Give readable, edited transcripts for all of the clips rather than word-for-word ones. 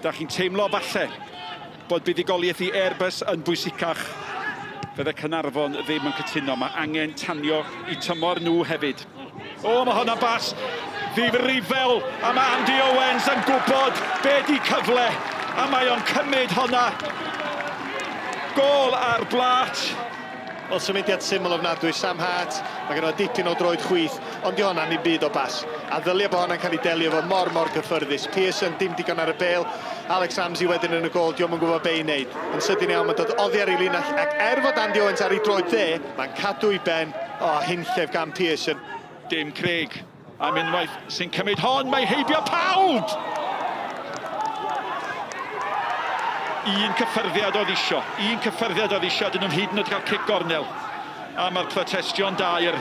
Da chi'n teimlo falle bod buddugoliaeth i Airbus yn bwysicach. Fydde Caernarfon ddim yn cytuno. Mae angen tanio i tymor nhw hefyd. O, mae hwnna'n bas ddifrifel, a mae Andy Owens yn gwybod be di cyfle, a mae o'n cymryd honna. Gôl ar blât. Wel, symudiad syml ofnadwy, Sam Hart, mae gen o dipyn o droed chwith, ond di honna ddim byd o bas. A ddylia bod honna'n cael ei delio fo mor, mor gyffyrddus. Pearson, dim digon ar y bêl. Alex Ramsey wedyn yn y gôl, dio'm yn gwybod be i wneud. Yn sydyn iawn, mae'n dod oddi ar ei linell, ac er fod Andy Owens ar ei droed dde, mae'n cadw ei ben. O, hunllef gan Pearson. Dim Craig am unwaith sy'n cymryd hon, mae heibio pawb! Un cyffyrddiad oedd isio, un cyffyrddiad oedd isio, dyn nhw'n hyd yn oed cael cic gornel. A mae'r protestio'n daer.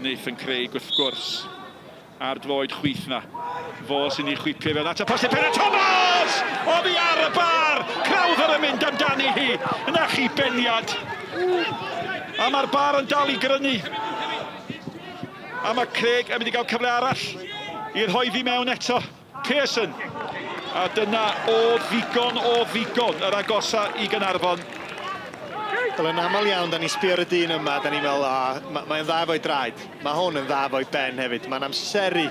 Nathan Craig wrth gwrs ar droed chwith na. Fo sy'n ei chwipio fewn at y postyn Penna Thomas! Oddi ar y bar! Crowther yn mynd amdani hi! Na chi beniad! A mae'r bar yn dal i grynu. A mae Craig yn mynd i gael cyfle arall i rhoi ddi mewn eto. Pearson! A dyna o ddigon o ddigon yr agosa i Gaernarfon. Wel, yn aml iawn, da ni'n sbio ar y dyn yma, da ni'n meddwl, o, mae'n dda efo'i draed. Mae hwn yn dda efo'i ben hefyd. Mae'n amseru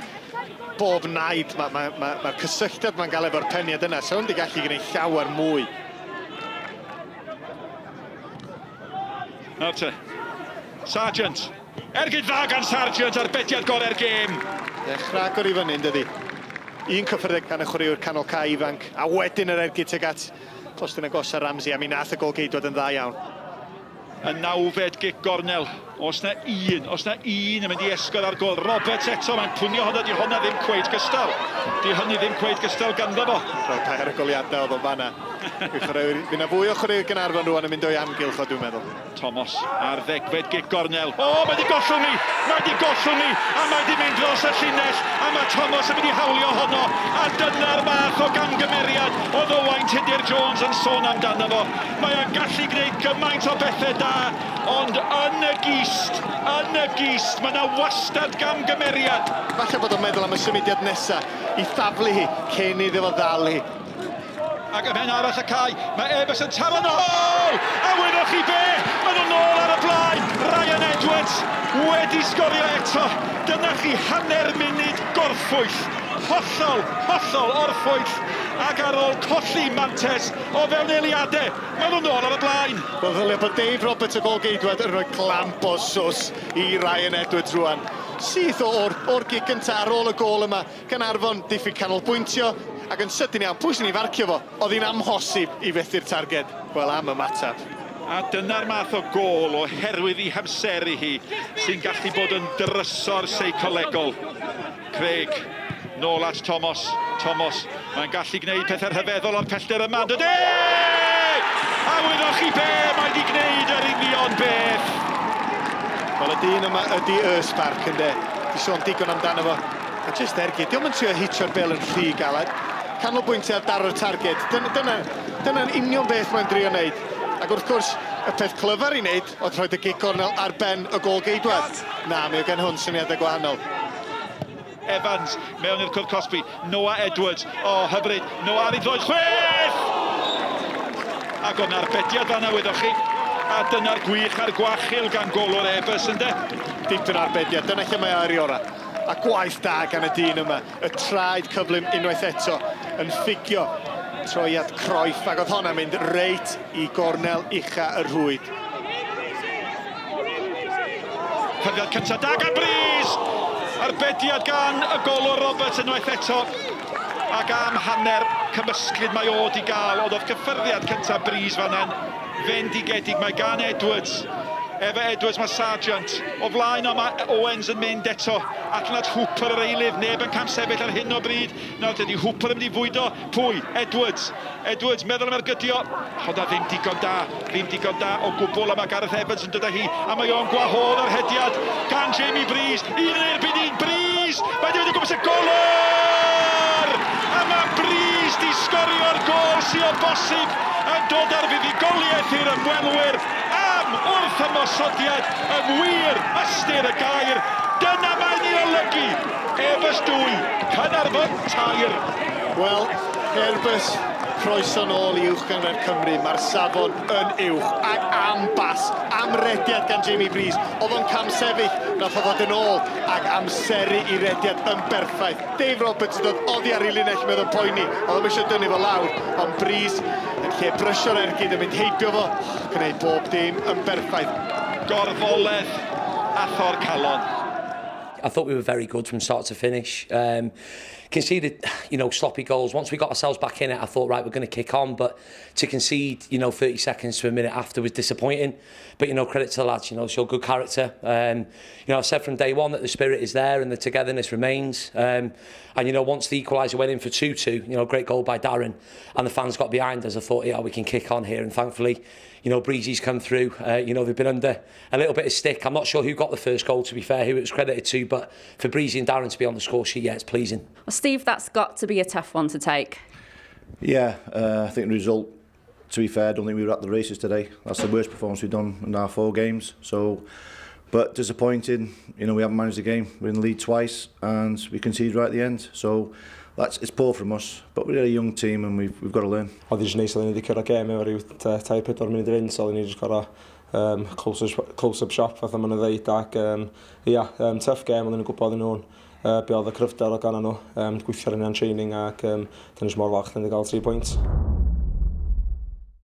bob naid. Mae'r ma, ma, ma cysylltiad mae'n gael efo'r peniad yna. So hwn wedi gallu gwneud llawer mwy. Nawr te. Sargent. Ergyd dda gan Sargent, arbediad gorau'r gêm. Dechrau agor i fyny, yn dydi? Un cyffyrddeg gan y chwaraewr canol cae ifanc, a wedyn yr ergyd tuag at postyn agosa Ramsey, a mi nath y gôl-geidwad yn dda iawn. Y nawfed gic gornel. Os na un, os na un yn mynd i esgor ar gôl. Roberts eto, mae'n pwnio hwnna, di hwnna ddim cweit gystal. Di hynny ddim cweit gystal ganddo fo. Rhoi pair o goliadau oedd o'n fanna. Fydd 'na fwy o chwaraewyr Gaernarfon rwan yn mynd o'i amgylch o, dwi'n meddwl. Thomas ar ddegfed gic gornel. O, mae 'di gollwng hi! Mae 'di gollwng hi! A mae 'di mynd dros y llinell, a mae Thomas yn mynd i hawlio honno. A dyna'r math o gamgymeriad oedd Owain Tudur Jones yn sôn amdano fo. Mae o'n gallu gwneud gymaint o bethau da, ond yn y gist, yn y gist, mae 'na wastad gamgymeriad. Falle bod o'n meddwl am y symudiad nesa i thaflu hi cyn iddo fo ddal hi. Ac ymhen arall y cae, mae Airbus yn taro nôl! A wyddoch chi be? Maen nhw nôl ar y blaen! Ryan Edwards wedi sgorio eto. Dyna chi hanner munud gorffwyll. Hollol, hollol orffwyll. Ac ar ôl colli mantes o fewn eiliadau, maen nhw nôl ar y blaen. Wel, ddylia bod Dave Roberts y gôl-geidwad yn rhoi clamp o sws i Ryan Edwards rwan. Syth o'r, o'r gic gynta ar ôl y gôl yma. Caernarfon, diffyg canolbwyntio, ac yn sydyn iawn, pwy sy'n ei farcio fo? Oedd hi'n amhosib i fethu'r targed. Wel, am ymateb. A dyna'r math o gôl, oherwydd ei hamseru hi, sy'n gallu bod yn drysor seicolegol. Craig, nôl at Thomas. Thomas, mae'n gallu gwneud pethau rhyfeddol o'r pellter yma, yn dydy? A wyddoch chi be, mae wedi gwneud yr union beth. Wel, y dyn yma ydy y spark, ynde? Di sôn digon amdano fo. A jyst ergyd. Dio'm yn trio hitio'r bêl yn rhy galed. Canolbwyntio ar daro'r targed. Dyna, dyna, dyna'n union beth mae'n drio wneud. Ac wrth gwrs, y peth clyfar i wneud oedd rhoi y gic gornel ar ben y gôl geidwad. Na, mi oedd gen hwn syniadau gwahanol. Evans mewn i'r cwrt cosbi. Noah Edwards. O, oh, hyfryd. Noah ar ei droed chwith! Ac o'na arbediad fanna, wyddoch chi. A dyna'r gwych a'r gwachul gan golwr Airbus, ynde? Dipyn o arbediad. Dyna lle mae o ar ei orau. A gwaith da gan y dyn yma. Y traed cyflym unwaith eto yn ffugio troiad Cruyff, ac oedd honna'n mynd reit i gornel ucha y rhwyd. Cyfrifiad cyntaf da gan Breeze! Arbediad gan y golwr Roberts unwaith eto. Ac am hanner cymysglyd mae o di gael, ond oedd cyffyrddiad cyntaf Breeze fan hyn fendigedig. Mae gan Edwards. Efo Edwards mae Sargent. O flaen o mae Owens yn mynd eto. Allan at Hooper yr eilydd. Neb yn camsefyll ar hyn o bryd. Nawr dydy Hooper yn mynd i fwydo. Pwy? Edwards. Edwards, meddwl am ergydio. Honna ddim digon da, ddim digon da o gwbl, a mae Gareth Evans yn dod â hi, a mae o'n gwahodd yr hediad gan Jamie Breeze. Un yn erbyn un, Breeze! Mae wedi mynd o gwmpas y golwr! A mae Breeze di sgorio'r gôl sydd o bosib yn dod â'r fuddugoliaeth i'r ymwelwyr am wrth ymosodiad yng ngwir ystyr y gair. Dyna mae'n ei olygu! Airbus 2, Caernarfon 3. Wel, Airbus, croeso nôl i Uwch Gynghrair Cymru. Mae'r safon yn uwch. Ac am bas, am rediad gan Jamie Breeze. Oedd o'n camsefyll, nath o ddod yn ôl ac amseru i rediad yn berffaith. Dave Roberts yn dod oddi ar ei linell, meddwl poeni. Oedd o'n eisiau dynnu fo lawr, ond Breeze yn lle brysio'r ergyd yn mynd heibio fo, gwneud bob dim yn berffaith. Gorfoledd a thor calon. I thought we were very good from start to finish. Conceded sloppy goals. Once we got ourselves back in it, I thought, right, we're going to kick on. But to concede 30 seconds to a minute after was disappointing. But credit to the lads, show good character. I said from day one that the spirit is there and the togetherness remains. And once the equaliser went in for 2-2, great goal by Darren, and the fans got behind us, I thought, yeah, we can kick on here. And thankfully, Breezy's come through. They've been under a little bit of stick. I'm not sure who got the first goal, to be fair, who it was credited to, but for Breezy and Darren to be on the score sheet, yeah, it's pleasing. Well, Steve, that's got to be a tough one to take. Yeah, I think the result, to be fair, I don't think we were at the races today. That's the worst performance we've done in our four games. So, but disappointing, we haven't managed the game. We're in the lead twice and we conceded right at the end. So that's it's poor from us, but we're a young team and we've got to learn. Oedd hi jyst neis, oedden ni wedi cyrraedd gêm efo rhyw 3-4 munud i fynd, so oedden ni jyst gorau close up shop, fatha ma'n dweud, ac ia, tough game, oedden ni'n gwybod nhw'n be oedd y cryfder o gan nhw, gweithio ar hynny'n training ac dyn ni mor falch dyn ni gael 3 pwynt.